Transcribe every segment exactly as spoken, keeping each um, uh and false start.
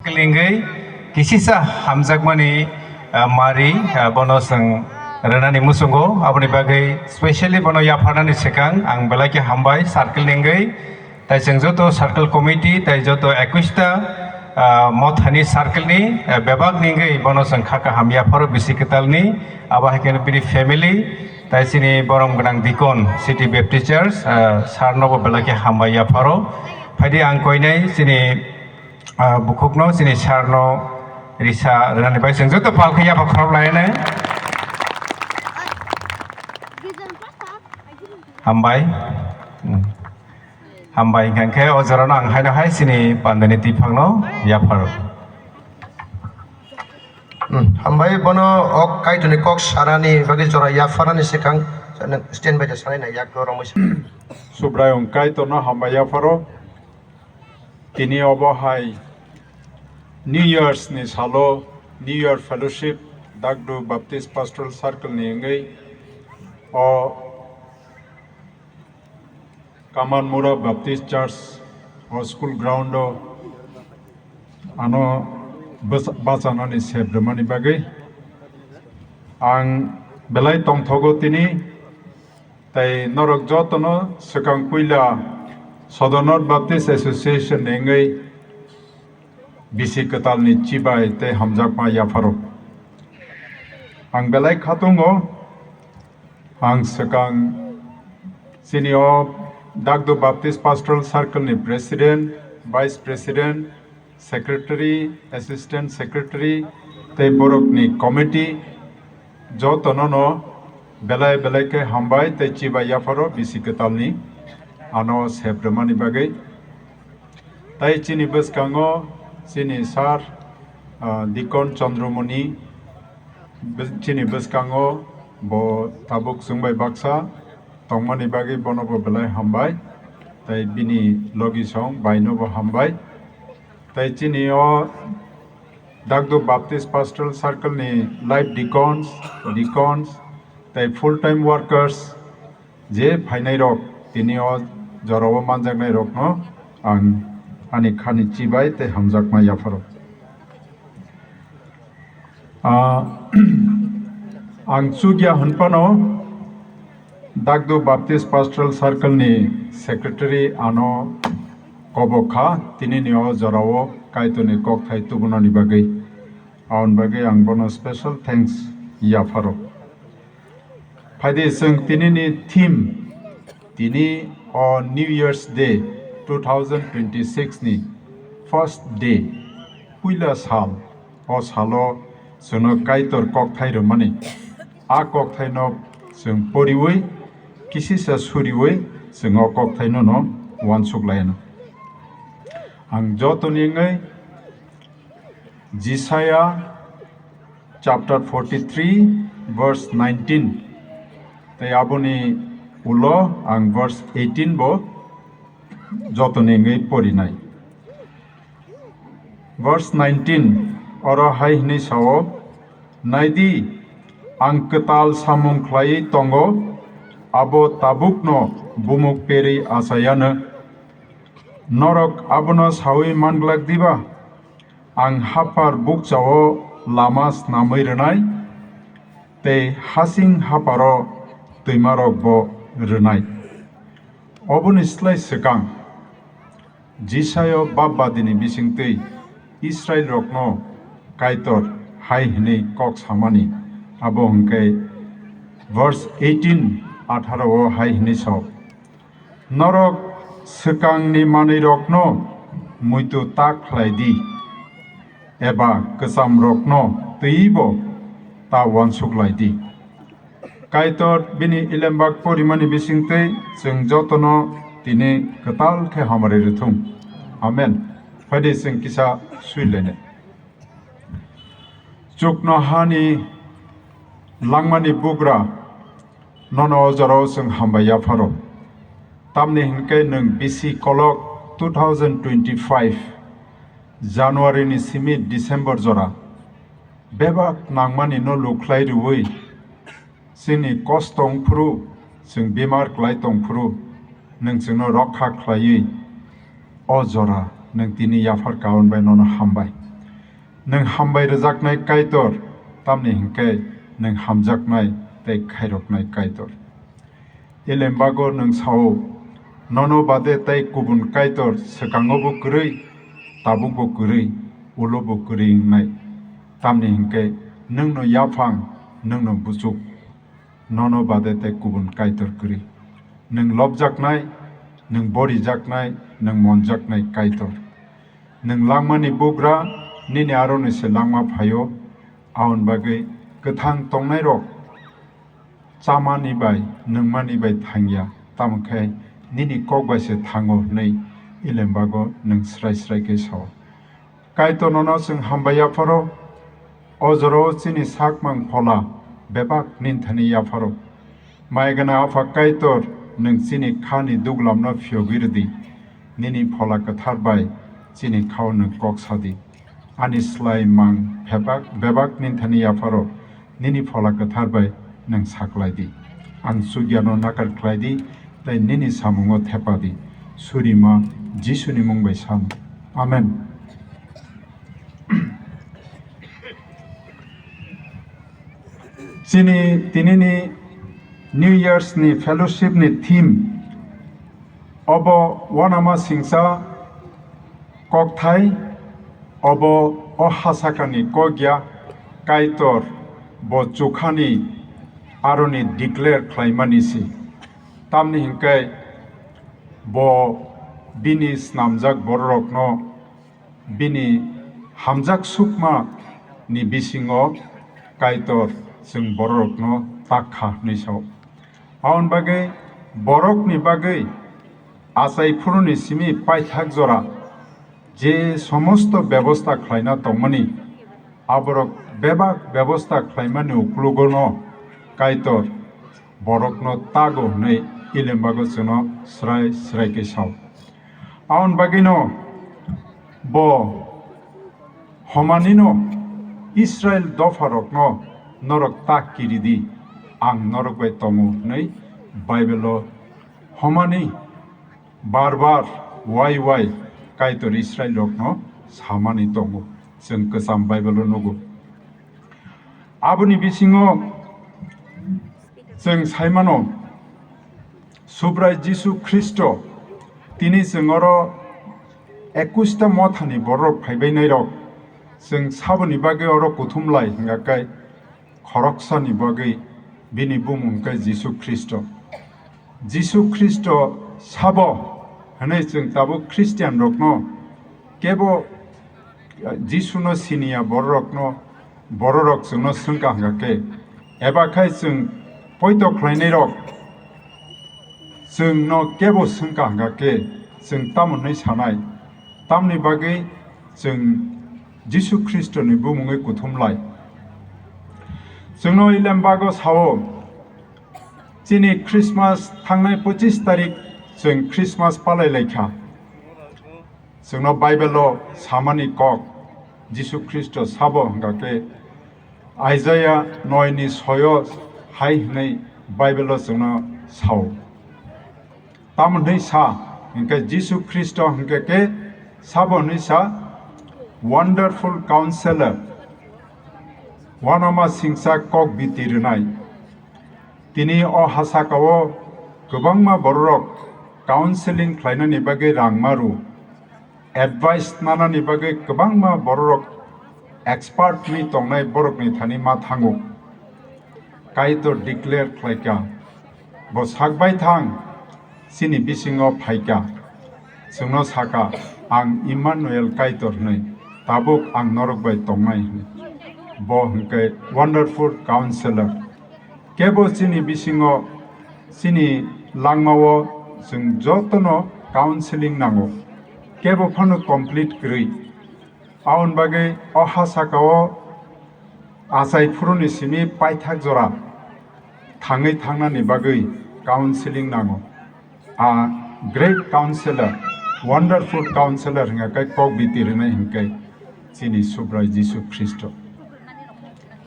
Lingwi kisisa hamjakmani, ah, mari, ah, bono chwng rwnani muchungo. Aboni bagwi specially bono yapharnani swkang ang belai khe hambai circle ni wngwi. Tai chwng joto circle committee tai joto ekwis ta, ah, mothani circle ni, ah, bebak ni wngwi bono chwng kha kaham yapharo bisi kwtalni. Abo hai khe bini family tai chini borom gwnang deacon City Baptist Church, ah, sir nobo belai khe hambai yapharo. Phaidi ang koinai chini Ah, bukhukno chini sir no risa rwnani bai chwng joto pal khe yapha khorok lainai. Hambai. Hmm. Hambai hwnkha khe o jorano ang haino hai chini pandani twiphangno yapharo. Hmm, hambai bono o Kaitorni kok sanani bagwi jora yapharani swkang stand by de sanai na yak dorong mui. Subraiyung Kaitorno hambai yapharo. Tini obo hai New Year's ni salo New Year Fellowship Dagdu Baptist Pastoral Circle ni wngwi o Kamanmura Baptist Church o school ground o ano basa-, bachanani sep rwmani bagwi ang belai tongthogo tini. Tai norok jotono swkang puila Sodor North Baptist Association ni wngwi bisi kwtalni chibai tei hamjakma yapharo. Ang belai khatungo, ang swkang chini o Dagdo Baptist Pastoral Circle ni President, Vice President, Secretary, Assistant Secretary tei borokni committee jotono no belai belai khe hambai tei chibai yapharo bisi kwtalni ano sep rwmani bagwi. Tai chini bwskango chini sir, ah, Deacon Chandramani, bw-, chini bwskango bo tabuk chwng bai baksa tongmani bagwi bono bo belai hambai, tai bini logi song bai no bo hambai. Tai chini o Dagdo Baptist Pastoral Circle ni live deacons, deacons, tai full time workers je phainai rok tini o jorao manjaknai rokno ang ani khani chibai tei hamjakma yapharo. Ah, ang chukya hwnphano Dagdo Baptist Pastoral Circle ni Secretary ano kobok kha, tini ni o jorao Kaitorni kokthai tubunani bagwi. Aboni bagwi ang bono special thanks yapharo. Phaidi chwng tini ni theme, tini o New Year's Day two thousand twenty-six ni first day, puila sal, o salo chwngno Kaitor kokthai rwmani. A kokthaino chwng poriwi, kisisa suriwi chwng o kokthaino no uansuk lai anw. Ang jotoni wngwi Jisaya chapter forty-three verse nineteen tei aboni ulo ang verse eighteen bo jotoni wngwi porinai. Verse nineteen, oro hai hwnwi sao, "Naidi, ang kwtal samung khlaiwi tongo, abo tabukno bumuk perwi achai anw. Norok abono saui man glak diba? Ang haphar bukchao lama snamwi rwnai, tei hasing hapharo twimarokbo rwnai." Oboni slai swkang Jisaya bapbadini bisingtwi Israilrokno Kaitor hai hwnwi kok samani, abo hwnkhe verse eighteen, atharo o hai hwnwi sao, "Norok swkangni manwirokno muitu ta khlai di, eba kwchamrokno twibo ta uansuk lai di." Kaitor bini ilembak porimani bisingtwi chwng jotono tini kwtal khe hamari rwthung. Amen. Phaidi chwng kisa sui lainai. Chuknohani langmani bugra, nono o jorao chwng hambai yapharo. Tamni hwnkhe nwng bisi kolok two thousand twenty-five January ni simi December jora bebak nangmani no lukhlai rwui, chini kosto wngphuru, chwng bemar klai tongphuru, nwng chwngno rokha khlaiwi, o jora nwng tini yaphar karon bai nono hambai. Nwng hambai rwjaknai Kaitor, tamni hwnkhe nwng hamjaknai tei khairoknai Kaitor. Elembago nwng sao, nono bade tei kubun Kaitor swkango bo kwrwi, tabukbo kwrwi, ulo bo kwrwi wngnai. Tamni hwnkhe nwngno yaphang, nwngno buchuk. Nono bade tei kubun Kaitor kwrwi. Nwng lobjaknai, nwng borijaknai, nwng monjaknai Kaitor. Nwng langmani bugra, nini aroni se langma phaio, aboni bagwi kwthang tongnairok chamani bai, nwngmani bai thangya, tamo khe nini kok bai se thango hwnwi Elembago nwng srai srai khe sao. Kaitor nono chwng hambai yapharo, o jorao chini sakmang phola bebak ninthani yapharo. Mai gwnang Apha Kaitor, nwng chini khani duglamno phiyogwi rwdi, nini phola kwthar bai chini khao nwng kok sadi. Ani slai mang bebak, bebak ninthani yapharo, nini phola kwthar bai nwng saklai di. Ang chukyano nakar khlai di, tei nini samungo thepa di. Surima Jisuni mung bai sam. Amen. Chini tinini New Year's ni fellowship ni theme obo uanama singcha kokthai, obo o hasakani kok ya, Kaitor bo chukhani aroni declare khlaimani si. Tamni hwnkhe bo bini snamjak bororokno bini hamjak sukma ni bisingo Kaitor chwng bororokno tak kha hwnwi sao. Aboni bagwi borokni bagwi achai phuruni simi paithak jora je somosto bebosta khlaina tongmani, aborok bebak bebosta khlaimani uklogono Kaitor borokno tago hwnwi Elembago chwngno srai srai khe sao. Aboni bagwino bo homanino Israil dopharokno norok ta kiridi, ang norok bai tongo hwnwi Baibelo homani bar bar wai wai Kaitor Israilrokno samani tongo, chwng kwcham Baibelo nugo. Aboni bisingo chwng saimano, Subrai Jisu Khristo tini chwng oro ekusta mothani bororok phaibainairok, chwng saboni bagwi oro kuthum lai hwnkha khe khoroksani bagwi bini bumung khe Jisu Khristo. Jisu Khristo sabo hwnwi chwng tabuk Khristianrokno kebo Jisuno siniya bororokno, bororok chwngno swngkha hwnkha khe, eba khai chwng poito khlainairok chwngno kebo swngkha hwnkha khe, chwng tamo hwnwi sanai? Tamni bagwi chwng Jisu Khristoni bumungwi kuthum lai. Chwngno Elembago sao, chini Christmas thangnai pochis tarik chwng Christmas palai lai kha. Chwngno Baibelo samani kok, Jisu Khristo sabo hwnkha khe Isaiah noi ni soyo hai hwnwi Baibelo chwngno sao. Tamo hwnwi sa hwnkhe Jisu Khristo hwnkhe khe sabo hwnwi sa, Wonderful Counselor, uanama singcha kok biti rwnai. Tini o hasakao kwbangma bororok counseling khlainani bagwi rang maru, advice nanani bagwi kwbangma bororok expert ni tongnai borokni thani ma thango. Kaitor declare khlaikha, bo sakbai thang, chini bisingo phaikha, chwngno sakha, "Ang Emmanuel Kaitor hwnwi, tabuk ang norok bai tongnai," hwnwi. Bo hwnkhe Wonderful Counselor. Kebo chini bisingo, chini langmao chwng jotono counseling nango, kebo phano complete kwrwi. Aboni bagwi o hasakao achai phuruni simi paithak jora thangwi thangnani bagwi counseling nango. A great counselor, wonderful counselor hwnkha khe kok biti rwnai hwnkhe chini Subrai Jisu Khristo.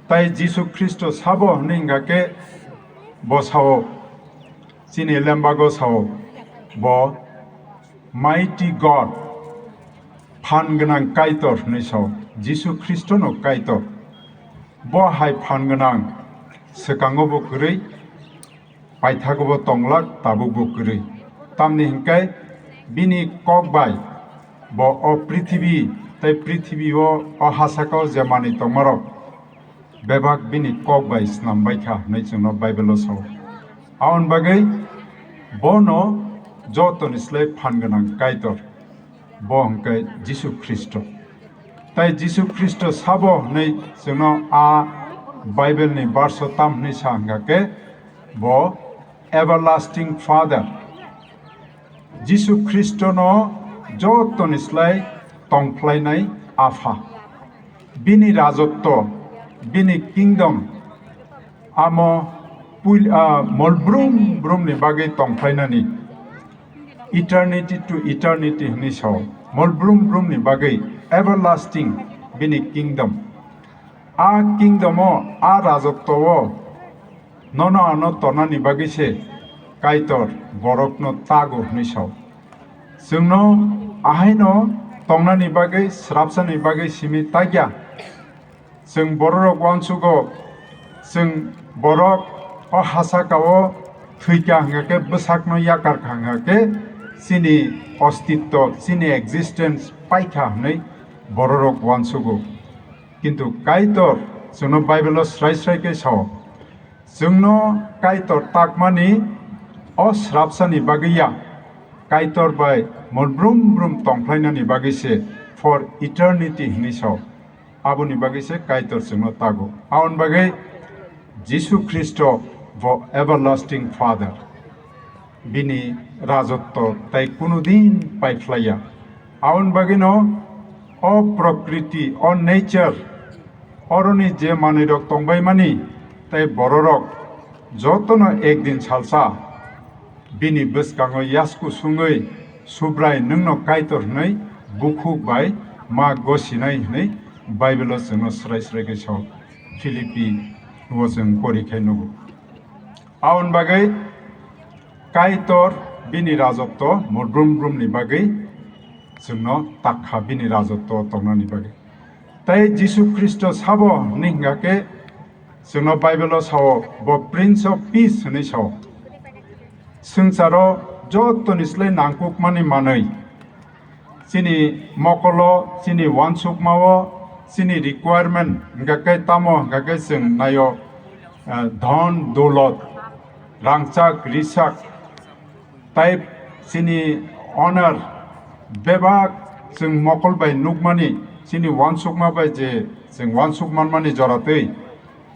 Tai Jisu Khristo sabo hwnwi hwnkha khe bo sao, chini Lembago sao, bo Mighty God, phan gwnang Kaitor hwnwi sao. Jisu Khristono Kaitor. Bo hai phan gwnang, swkango bo kwrwi, paithago bo tonglak, tabuk bo kwrwi. Tamni hwnkhe bini kok bai bo o prithibi tei prithibi o, o hasakao je manwi tongmarok bebak bini kok bai snam bai kha hwnwi chwngno Bible-o sao. Aboni bagwi bono jotoni slai phan gwnang Kaitor, bo hwnkhe Jisu Khristo. Tai Jisu Khristo sabo hwnwi chwngno a Bible-ni verse-o tam hwnwi sa hwnkha khe, bo Everlasting Father. Jisu Khristono jotoni slai tongphlainai Apha. Bini rajotto, bini kingdom, amo puil-, ah, mol brum brumni bagwi tongphlainani. Eternity to eternity hwnwi sao. Mol brum brumni bagwi everlasting bini kingdom. A kingdom-o, a rajotto-o nono ano tonani bagwi se Kaitor borokno tago hwnwi sao. Chwngno ahaino tongnani bagwi, srapsani bagwi simi takya. Chwng bororok uansugo, chwng borok o hasakao thwikha hwnkha khe, bwsakno yakarkha hwnkha khe, chini ostitto, chini existence paikha hwnwi bororok uansugo. Kintu Kaitor chwngno Bible-o srai srai khe sao, chwngno Kaitor takmani o srapsani bagwi ya, Kaitor bai mol brum brum tongphlainani bagwi se for eternity hwnwi sao. Aboni bagwi se Kaitor chwngno tago. Aboni bagwi Jisu Khristo bo Everlasting Father. Bini rajotto tai kunu din paiphlaiya. Aboni bagwino o prokriti, o nature, oroni je manwirok tongbaimani tai bororok jotono ekdin salsa bini bwskango yasku sungwi, Subrai nwngno Kaitor hwnwi bukhuk bai ma gosinai hwnwi Bible-o chwngno srai srai khe sao. Philippi o chwng pori khai nugo. Aboni bagwi Kaitor bini rajotto mol brum brumni bagwi chwngno takha bini rajotto tongnani bagwi. Tai Jisu Khristo sabo hwnwi hwnkha khe chwngno Bible-o sao, bo Prince of Peace hwnwi sao. Swngcharo jotoni slai nangkukmani manwi, chini mokolo, chini uansukmao, chini requirement hwnkha khe tamo hwnkha khe chwng naio, eh, dhon, dolot, rangchak, risak, tai chini honor, bebak chwng mokol bai nukmani, chini uansukma bai je chwng uansuk manmani joratwi,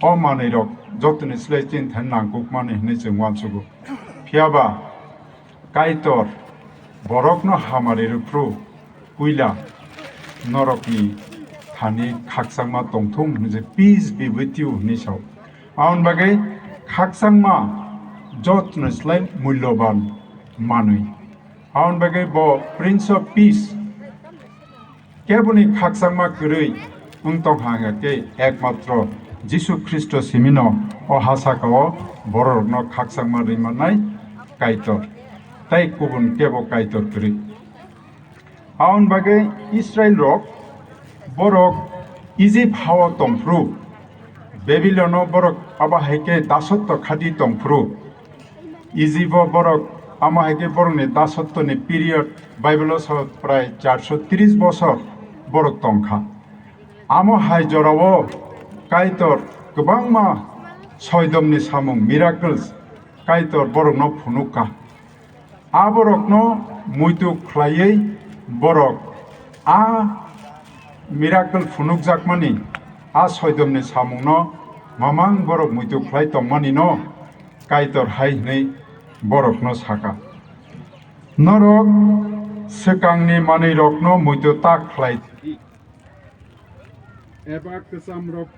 o manwirok jotoni slai chini thani nangkukmani hwnwi chwng uansugo. Phiyaba Kaitor borokno hamari rwphru puila norokni thani khakchangma tongthung hwnwi je peace be with you hwnwi sao. Aboni bagwi khakchangma jotoni slai mulloban manwi. Aboni bagwi bo Prince of Peace. Keboni khakchangma kwrwi wng tongkha hwnkha khe ekmatro Jisu Khristo simino o hasakao bororokno khakchangma rwi mannai Kaitor, tai kubun kebo Kaitor kwrwi. Aboni bagwi Israilrok borok Ijip hao tongphru, Babilono borok abo hai khe dasotto khati tongphru, Ijibo borok, amo hai khe borokni dasottoni period, Bible-o so prai charso tris bosor borok tongkha. Amo hai jorao Kaitor kwbangma soidomni samung, miracles, Kaitor borokno phunukha. A borokno muitu khlaiwi borok a miracle phunukjakmani, a soidomni samungno mamang borok muitu khlai tongmanino Kaitor hai hwnwi borokno saka, "Norok swkangni manwirokno muitu ta khlai di, eba kwchamrok."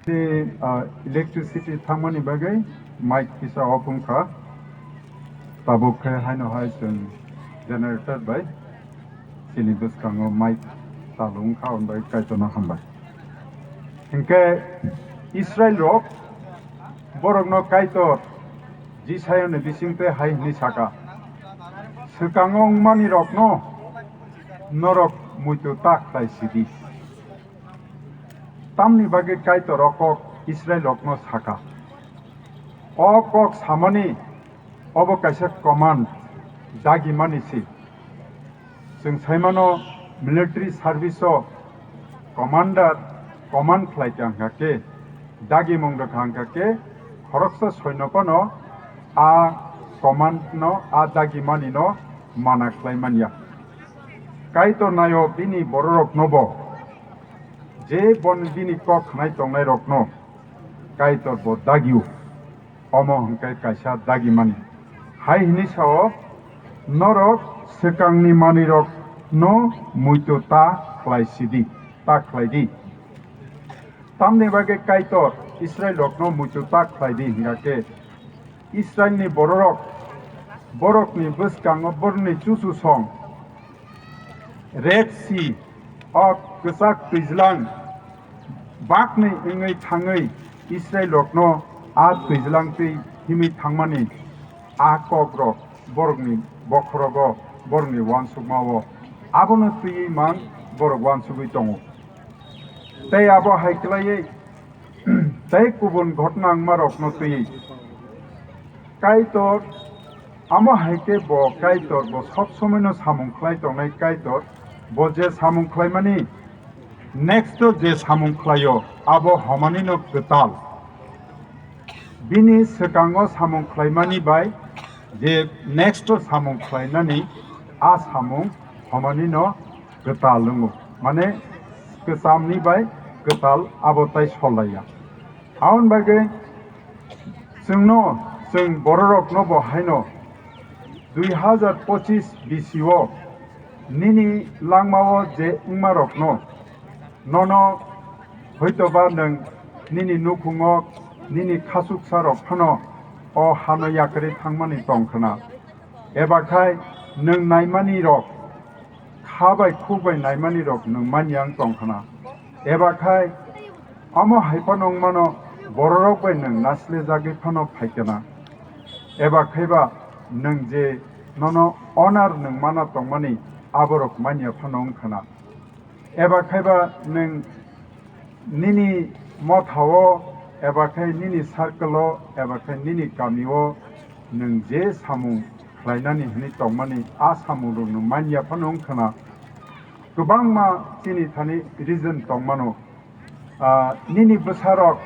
Tei, ah, electricity thangmani bagwi mic kisa off wngkha. Tabuk khe haino hai chwng generator bai chini bwskango mic chalu wngkha, hwnbai Kaitorno hambai. Hinkhe Israilrok borokno Kaitor Jisayani bisingtwi hai hwnwi saka, "Swkango wngmani rokno norok muitu ta khlai sidi." Tamni bagwi Kaitor o kok Israil rokno saka. O kok samani obo kaisa command, dagimani se. Chwng saimano military service o commander command khlai kha hwnkha khe, dagimung rwkha hwnkha khe, khoroksa soino phano a command no, a dagimani no mana khlai manya. Kaitor naio bini bororokno bo, je bon bini kok khnai tongnai rokno Kaitor bo dagio. Omo hwnkhe kaisa dagimani. Hai hwnwi sao, "Norok swkangni manwirokno muitu ta khlai sidi, ta khlai di." Tamni bagwi Kaitor Israilrokno muitu ta khlai di hwnkha khe, Israilni bororok, borokni bwskango borokni chuchusong, Red Sea, o kwchak twijlang bakni wngwi thangwi Israilrokno a twijlang twi himwi thangmani a kokrok borokni bokhorogo, borokni uansukmao abono twiwi mang borok uansugwi tongo. Tei abo hai khlaiwi tei kubun ghotna wngmarokno twiwi Kaitor, amo hai khe bo Kaitor, bo sob somoino samung khlai tongnai Kaitor, bo je samung khlaimani, next o je samung khlaio, abo homanino kwtal. Bini swkango samung khlaimani bai je next o samung khlainani, a samung homanino kwtal wngo. Mane, kwchamni bai kwtal abo tai sol laiya. Aboni bagwi chwngno, chwng bororokno bo haino dui hazar pochis bisio nini langmao je wngmarokno, nono hoitoba nwng nini nukhungo nini khachuksarok phano o hano yakarwi thangmani tong khna. Eba khai nwng naimanirok, kha bai khuk bai naimanirok nwng manya wng tong khna. Eba khai omo hai phano wng mano, bororok bai nwng naisle jagwi phano phai khna. Eba khaiba nwng je nono honor nwng mana tongmani, aborok manya phano wng khna. Eba khaiba nwng nini mothao, eba khai nini circle-o, eba khai nini kamio nwng je samung khlainani hwnwi tongmani, a samungrokno manya phano wng khna. Kwbangma chini thani reason tongmano. Ah, nini bwsarok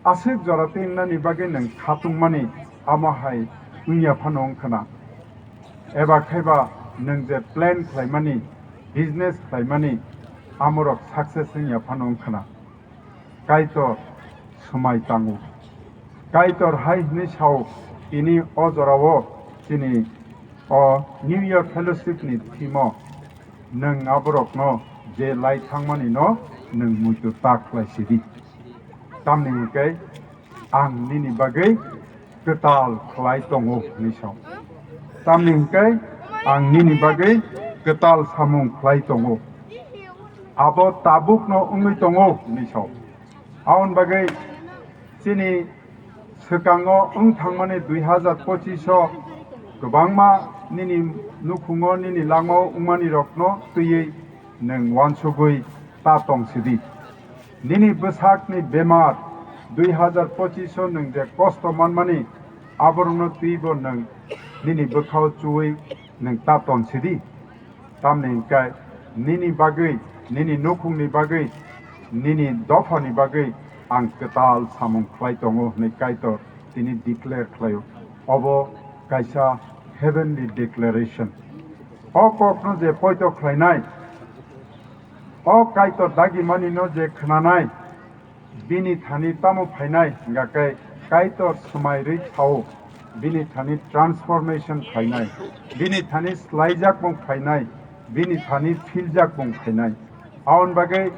aswk jora twi wngnani bagwi nwng kha tongmani, amo hai wngya phano wng khna. Eba khaiba nwng je plan khlaimani, business khlaimani, amorok success wngya phano wng khna. Kaitor swmai tango. Kaitor hai hwnwi sao, tini o jorao chini o New Year Fellowship ni theme o, "Nwng aborokno je lai thangmani no nwng muitu ta khlai sidi." Tamni hwnkhe ang nini bagwi kwtal khlai tongo hwnwi sao. Tamni hwnkhe ang nini bagwi kwtal samung khlai tongo. Abo tabukno wngwi tongo hwnwi sao. Aboni bagwi chini swkango wng thangmani dui hazar pochis o kwbangma nini nukhungo, nini langmao wngmani rokno twiwi nwng uansugwi ta tong sidi. Nini bwsakni bemar, dui hazar pochis o nwng je kosto manmani, aborokno twibo nwng nini bwkhao chuwi nwng ta tong sidi. Tamni hwnkhe nini bagwi, nini nukhungni bagwi, nini dophani bagwi ang kwtal samung khlai tongo hwnwi Kaitor tini declare khlaio. Obo kaisa heavenly declaration. O kokno je poito khlainai, o Kaitor dagimani no je khnanai, bini thani tamo phainai, hingkha khe Kaitor swmai rwi sao, bini thani transformation phainai, bini thani swlaijakmung phainai, bini thani philjakmung phainai. Aboni bagwi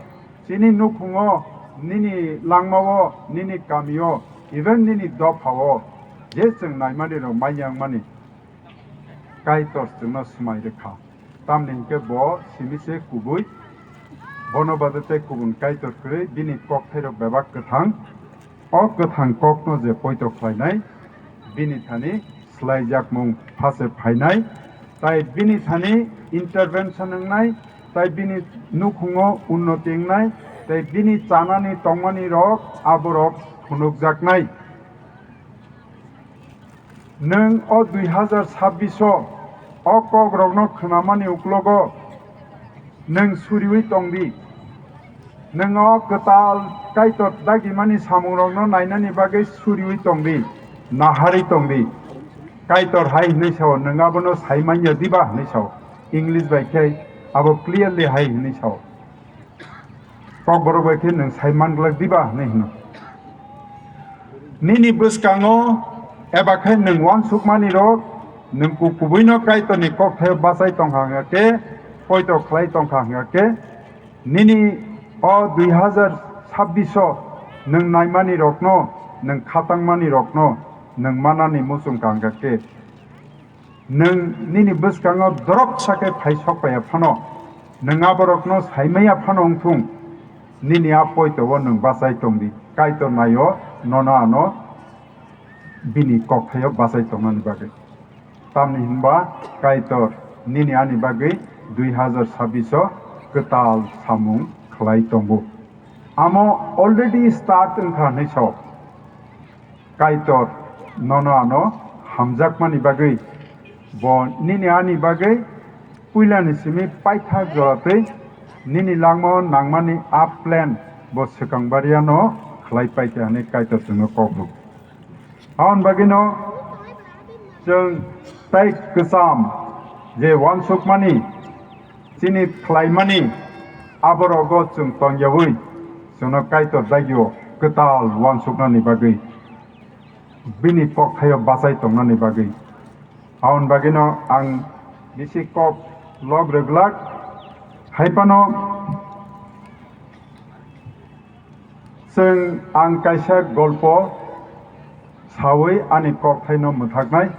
chini nukhungo, nini langmao, nini kamio, even nini dophao je chwng naimani rok manya wngmani, Kaitor chwngno swmai rwkha. Tamni hwnkhe bo simi se kubui, bono bade tei kubun Kaitor kwrwi, bini kokthairok bebak kwthang. O kwthang kokno je poito khlainai, Bini thani slaijakmung phase phainai, tai bini thani intervention wngnai, tai bini nukhungo unnoti wngnai, tai bini chanani tongmani rok aborok phunukjaknai. Nwng o dui hazar sabbish o, o kokrokno khwnamani uklogo nwng suriwi tongdi. Nwng o kwtal Kaitor dagimani samungrokno nainani bagwi suriwi tongdi, naharwi tongdi. Kaitor hai hwnwi sao, nwng abono sai manya diba hwnwi sao. English bai khe abo clearly hai hwnwi sao. Kokborok bai khe nwng sai man glak diba hwnwi hwno. Nini bwskango eba khe nwng uansukmani rok, nwng ku-, kubuino Kaitorni kokthaio bachai tongkha hwnkha khe, poito khlai tongkha hwnkha khe, nini o dui hazar sabbish o nwng naimani rokno, nwng khatangmani rokno, nwng manani muchung kha hwnkha khe, nwng nini bwskango dorok sakhe phai sok paiya phano, nwng aborokno saimaya phano wngthung, nini a poito o nwng bachai tongdi. Kaitor naio nono ano bini kokthaio bachai tongnani bagwi. Tamni hwnba Kaitor nini ani bagwi dui hazar sabbish o kwtal samung khlai tongo. Amo already start wngkha hwnwi sao. Kaitor nono ano hamjakmani bagwi, bo nini ani bagwi puilani simi paithak joratwi nini langmao nangmani a plan bo swkang bariano khlai paikha hwnwi Kaitor chwngno kok rw. Aboni bagwino chwng tei kwcham je uansukmani, chini khlaimani, aborogo chwng tongyawi chwngno Kaitor dagio kwtal uansuknani bagwi, bini kokthaio bachai tongnani bagwi. Aboni bagwino ang bisi kok lok rwglak. Hai phano chwng, ang kaisa golpo sawi ani kokthaino mwthaknai.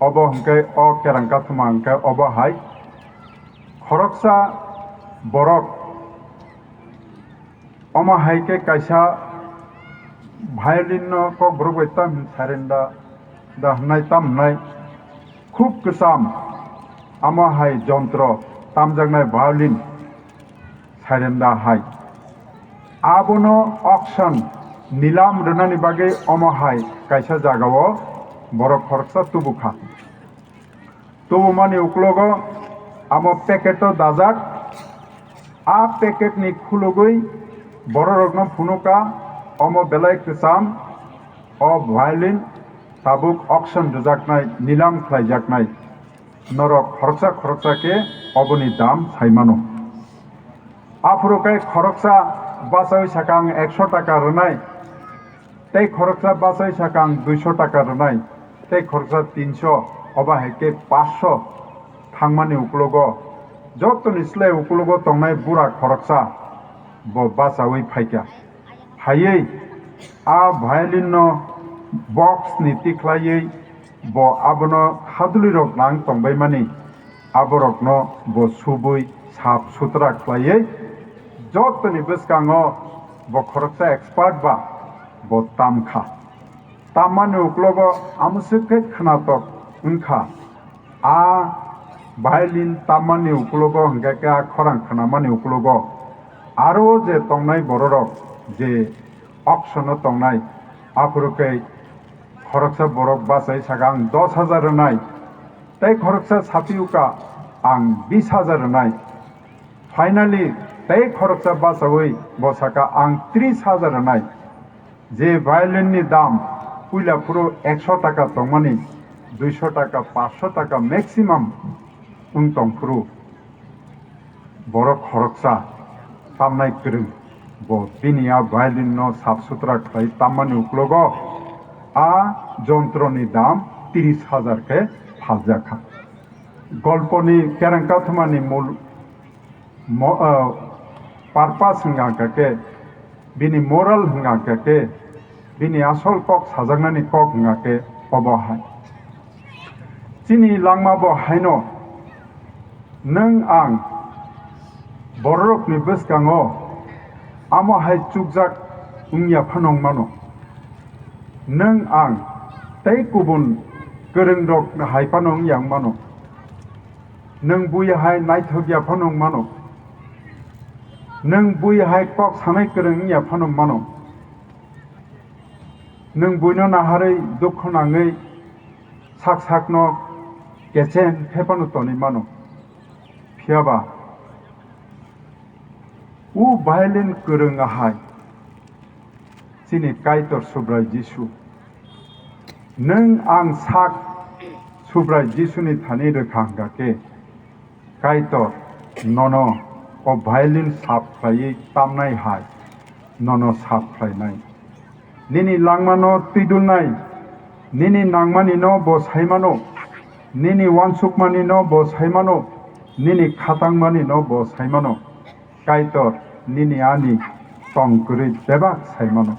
Obo hwnkhe o kerang kathoma hwnkhe obo hai. Khoroksa borok omo hai khe kaisa violin no kokborok bai tam hwn saren da, da hwnai tam hwnai. Khub kwcham amo hai jontro tamjaknai violin. Sairenda hai. Abono auction, nilam rwnani bagwi omo hai kaisa jagao borok khoroksa tubukha. Tubumani uklogo amo packet-o dajak. A packet-ni khulugwi bororokno phunuka, omo belai kwcham, o violin tabuk auction rwjaknai, nilam khlaijaknai. Norok khoroksa khoroksa khe oboni dam sai mano. Aphuru khe khoroksa bachaui sakha ang ekso taka rwnai, tei khoroksa bachaui sakha ang duiso taka rwnai, tei khoroksa tinso, obo hai khe paanso thangmani uklogo, jotoni slai uklogo tongnai bura khoroksa bo bachaui phaikha. Phaiwi a violin no box ni tikhlaiwi bo abono hadulirok nang tongbaimani, aborokno bo subui sap sutra khlaiwi jotoni bwskango bo khoroksa expert ba bo tamkha. Tammani uklogo amswk khe khnatok wngkha. A violin tammani uklogo hwnkhe khe a khorang khnamani uklogo aro je tongnai bororok je auction-o tongnai, aphuru khe khoroksa borok bachai sakha ang dos hajar rwnai, tei khoroksa saphiyuka ang bis hajar rwnai. Finally, tei khoroksa bachaui bo sakha ang tris hajar rwnai. Je violin ni dam puila phuru ekso taka tongmani, duiso taka, paanso taka maximum wng tong phuru, borok khoroksa tamnai kwrwng bo bini a violin no sap sutra khlai tammani uklogo a jontro ni dam tris hajar khe phaljakha. Golponi kereng kathumani mul mo-, ah, purpose hwnka hwnkha khe, bini moral hwnka hwnkha khe, bini asol kok sajaknani kok hwnka khe obo hai. Chini langma bo haino nwng ang bororokni bwskango amo hai chukjak wngya phano wng mano. Nwng ang Tei kubun kwrwngrok hai phano wng ya wng mano. Nwng bui hai naithok ya phano wng mano. Nwng bui hai kok sanai kwrwng wng ya phano wng mano. Nwng buino naharwi dukhu nangwi sak sakno kechen khe phano tonwi mano. Phiya ba o violin kwrwng ahai chini Kaitor Subrai Jisu. Nwng ang sak Subrai Jisuni thani rwkha hwnkha khe, Kaitor nono o violin sap khlaiwi tamnai hai nono sap khlainai. Nini langmano twidulnai, nini nangmanino bo saimano, nini uansukmanino bo saimano, nini khatangmanino bo saimano. Kaitor nini ani tong kwrwi bebak saimano.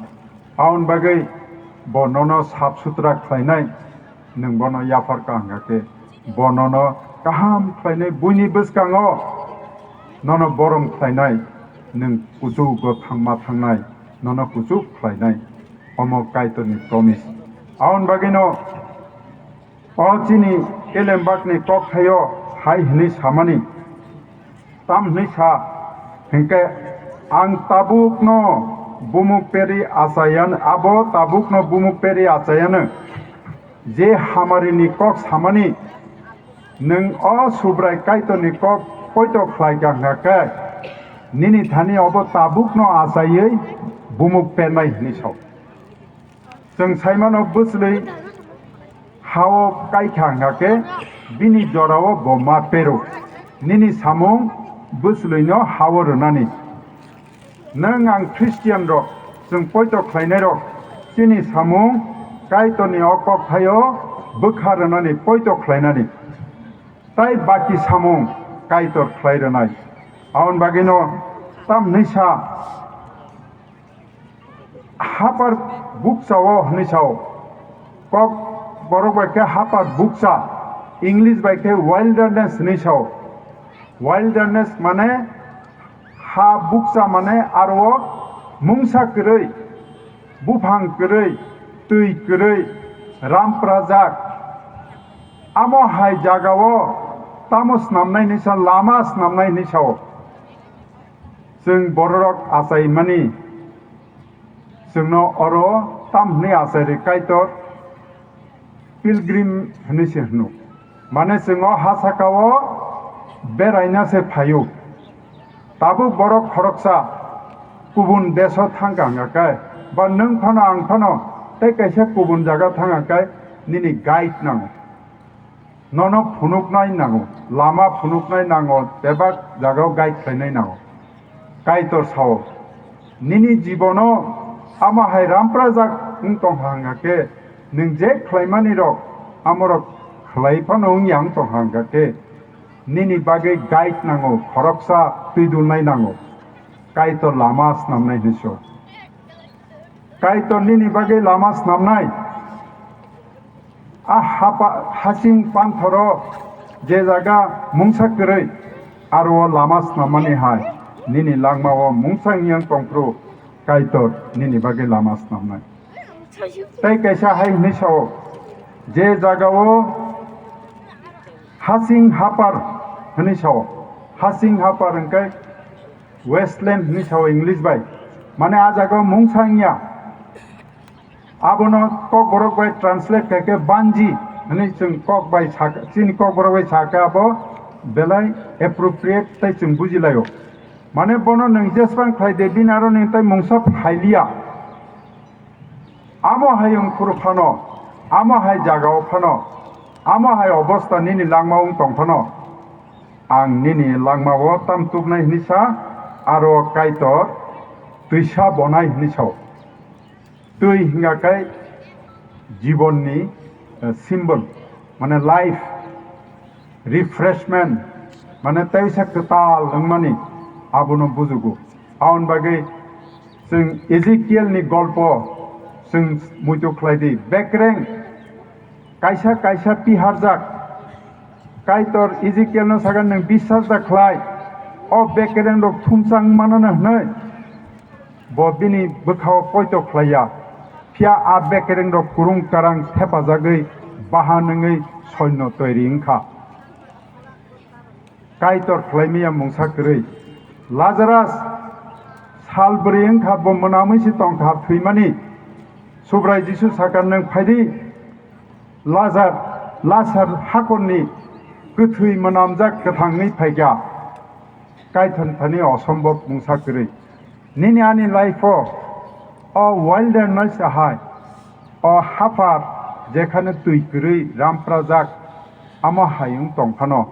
Aboni bagwi bo nono sap sutra khlainai, nwng bono yaphar ka hwnkha khe bo nono kaham khlainai, buini bwskango nono borom khlainai, nwng kuchugo thangma thangnai, nono kuchuk khlainai. Omo Kaitorni promise. Aboni bagwino o chini elembakni kokthaio hai hwnwi samani, tam hwnwi sa hwnkhe, ang tabukno bumuk peri achayan, abo tabukno bumuk peri achayano, je hamarini kok samani, nwng o Subrai Kaitorni kok poito khlai ka hwnkha khe, nini thani obo tabukno achaiwi bumuk pernai hwnwi sao. Chwng saimano bwchlwi hao kaikha hwnkha khe bini jorao bo ma pero. Nini samung bwchlwino hao rwnani. Nwng ang Christian rok, chwng poito khlainai rok, chini samung Kaitorni o kokthaio bwkha rwnani poito khlainani. Tai baki samung Kaitor khlai rwnai. Aboni bagwino tam hwnwi sa, hapar bukcha o hwnwi sao. Kok borok bai khe hapar bukcha, English bai khe wilderness hwnwi sao. Wilderness mane ha bukcha mane aro mungsa kwrwi, buphang kwrwi, twi kwrwi, ramprajak. Amo hai jagao tamo snamnai hwnwi sa, lama snamnai hwnwi sao. Chwng bororok achaimani, chwngno oro tam hwnwi achai rwi Kaitor pilgrim hwnwi se hwno. Mane chwng o ha sakao beraina se phaio. Tabuk borok khoroksa kubun deso thangkha hwnkha khe, ba nwng phano ang phano tei kaisa kubun jaga thangkha khe nini guide nango. Nono phunuknai nango, lama phunuknai nango, bebak jagao guide khlainai nango. Kaitor sao, nini jibono amo hai ramprajak wng tongkha hwnkha khe, nwng je khlaimani rok, amorok khlai phano wngya wng tongkha hwnkha khe, nini bagwi guide nango, khoroksa twidulnai nango. Kaitor lama snamnai hwnwi so. Kaitor nini bagwi lama snamnai. A hapa-, hasing panthoro je jaga mungsa kwrwi, aro o lama snamani hai nini langmao mungsa wngya wng tongphuru Kaitor nini bagwi lama snamnai. Tei kaisa hai hwnwi sao, je jagao hasing hapar hwnwi sao, hasing hapar hwnkhe wasteland hwnwi sao English bai, mane a jagao mungsa wngya. Abono kokborok bai translate khaikhe banji hwnwi chwng kok bai sakha, chini kokborok bai sakha abo belai appropriate tei chwng bujilaio. Mane bono nwng jesbang khlai de bini aro nwng tei mungsa phailiya. Amo hai wngphuru phano, amo hai jagao phano, amo hai obosta nini langma wng tong phano, ang nini langmao tam tubnai hwnwi sa, aro Kaitor twisa bonai hwnwi sao. Twi hwnkha khe jibonni, eh, symbol, mane life, refreshment, mane teisa kwtal wngmani abono bujugo. Aboni bagwi chwng Ezekiel ni golpo chwng muitu khlai di. Bekreng kaisa kaisa piharjak. Kaitor Ezekiel no sakha, "Nwng biswas da khlai, o bekreng rok thumchang manana hwnwi." Bo bini bwkhao poito khlaiya. Phiya a bekereng rok kurung karang thepajagwi bahan wngwi soino toiri wngkha. Kaitor khlaimaya mungsa kwrwi. Lazarus sal bwrwi wngkha, bo mwnamwi se tongkha thwimani. Subrai Jisu sakha, "Nwng phaidi, Lazar, Lazar hakorni kwthwi mwnamjak kwthangwi phaikha." Kaitor thani osombob mungsa kwrwi. Nini ani life o, o wilderness ahai, o haphar jekhane twi kwrwi ramprajak, amo hai wng tong phano,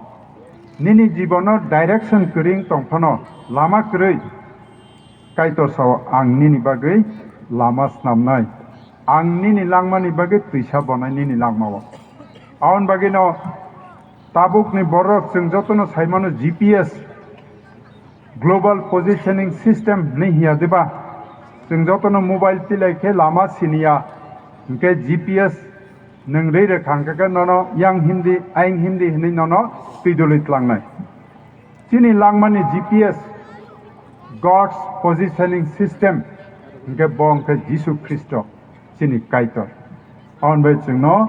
nini jibono direction kwrwi wng tong phano, lama kwrwi, Kaitor sao, "Ang nini bagwi lama snamnai, ang nini langmani bagwi twisa bonai nini langmao." Aboni bagwino tabukni borok chwng jotono saimano G P S, Global Positioning System hinwi hiya diba? Chwng jotono mobile tilai khe lama siniya, hinkhe G P S nwng rwi rwkha, hinkhe khe nono yang himdi, ayang himdi hinwi nono twidulwi tlangnai. Chini langmani G P S, God's Positioning System, hinkhe bo hinkhe Jisu Khristo, chini Kaitor. Aboni bai chwngno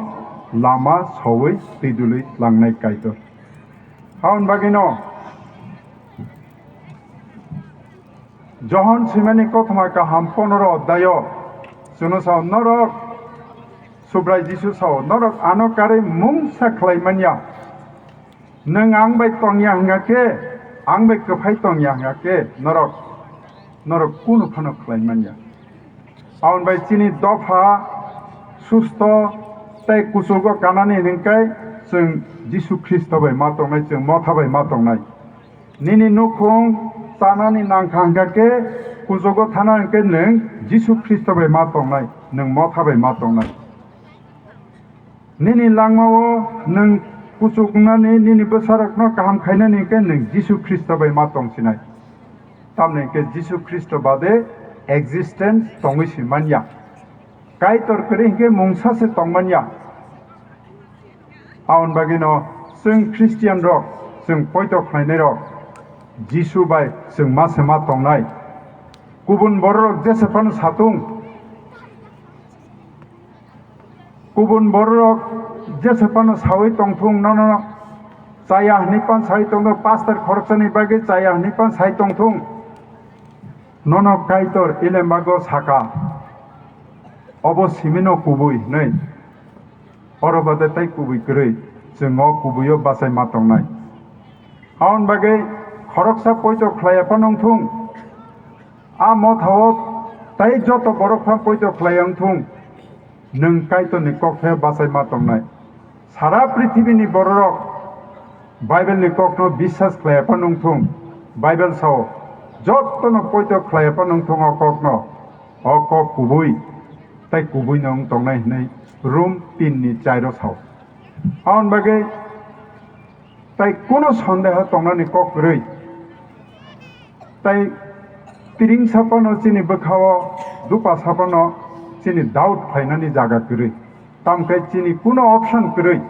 lama sowi twidulwi tlangnai Kaitor. Aboni bagwino Johon swimani kothoma kaham pondro oddayo chwngno sao, norok, Subrai Jisu sao, "Norok ano karwi mungsa khlai manya. Nwng ang bai tongya hwnkha khe, ang bai kwphai tongya hwnkha khe, norok, norok kunu phano khlai manya." Aboni bai chini dopha susto tei kuchugo kanani hwnkhe chwng Jisu Khristo bai ma tongnai, chwng motha bai ma tongnai. Nini nukhung chanani nangkha hwnkha khe, kuchugo thana hwnkhe nwng Jisu Khristo bai ma tongnai, nwng motha bai ma tongnai. Nini langmao nwng kuchuknani, nini bwsarokno kaham khainani hwnkhe nwng Jisu Khristo bai ma tongsinai. Tamni hwnkhe Jisu Khristo bade existence tongwi si manya. Kaitor kwrwi hwnkhe mungsa se tongmanya. Aboni bagwino chwng Christian rok, chwng poito khlainai rok, Jisu bai chwng ma se ma tongnai. Kubun bororok jese phano satung, kubun bororok jese phano sawi tongthung, nono chaya hwnwi pan sawi tongthung, pastor khoroksani bagwi chaya hwnwi pan sai tongthung, nono Kaitor Elembago saka, "Obo simino kubui," hwnwi. Oro bade tei kubui kwrwi, chwng o kubuio bachai ma tongnai. Aboni bagwi khoroksa poito khlai ya phano wngthung, a mothao tei joto borok phano poito khlai ya wngthung, nwng Kaitorni kok phai bachai ma tongnai. Sara prithibini bororok Bible ni kokno biswas khlai ya phano wngthung, Bible sao, jotono poito khlai ya phano wngthung o kokno. O kok kubui tei kubui no wng tongnai hwnwi Rom tin ni char o sao. Aboni bagwi tei kuno sondeho tongnani kok kwrwi. Tei tiring saphano chini bwkhao, dupa saphano chini doubt phainani jaga kwrwi. Tamkhe chini kuno option kwrwi.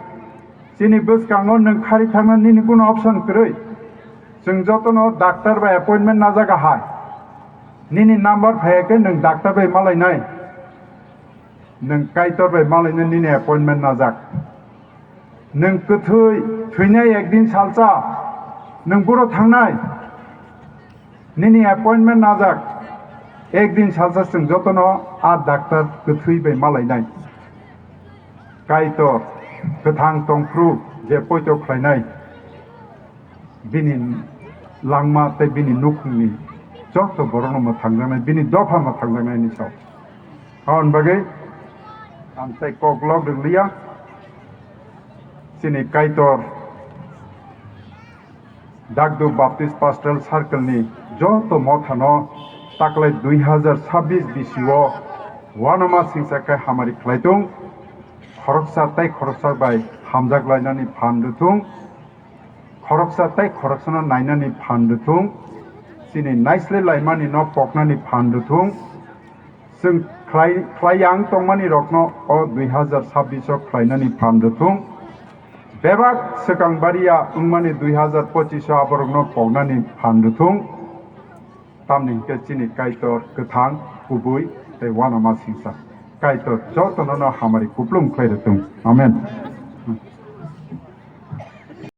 Chini bwskango nwng khari thangna nini kuno option kwrwi. Chwng jotono doctor bai appointment najak ahai. Nini number phaiya khe nwng doctor bai malainai. Nwng Kaitor bai malainai nini appointment najak. Nwng kwthwi, thwinai ekdin salsa, nwng buro thangnai. Nini appointment najak. Ekdin salsa chwng jotono a doctor kwthwi bai malainai. Kaitor kwthang tongphru je poito khlainai, bini langma tei bini nukhungni joto borokno mwthangjaknai, bini dopha mwthangjaknaini sao. Aboni bagwi ang tei kok lok rwliya. Chini Kaitor Dakdu Baptist Pastoral Circle ni joto mothano taklai dui hazar sabbish bisio uanama singsa khe hamari khlaitung, khoroksa tei khoroksa bai hamjak lainani phan rwthung, khoroksa tei khoroksano nainani phan rwthung, chini naisle laimani no poknani phan rwthung, chwng khlai, khlai yang tongmani rokno o dui hazar sabbish o khlainani phan rwthung, bebak swkang baria wngmani dui hazar pochish o aborokno poknani phan rwthung, tamni hwnkhe chini Kaitor kwthang, kubui tei uanama singsa. Kaitor jotono no hamari kuplung khlai rwthung. Amen.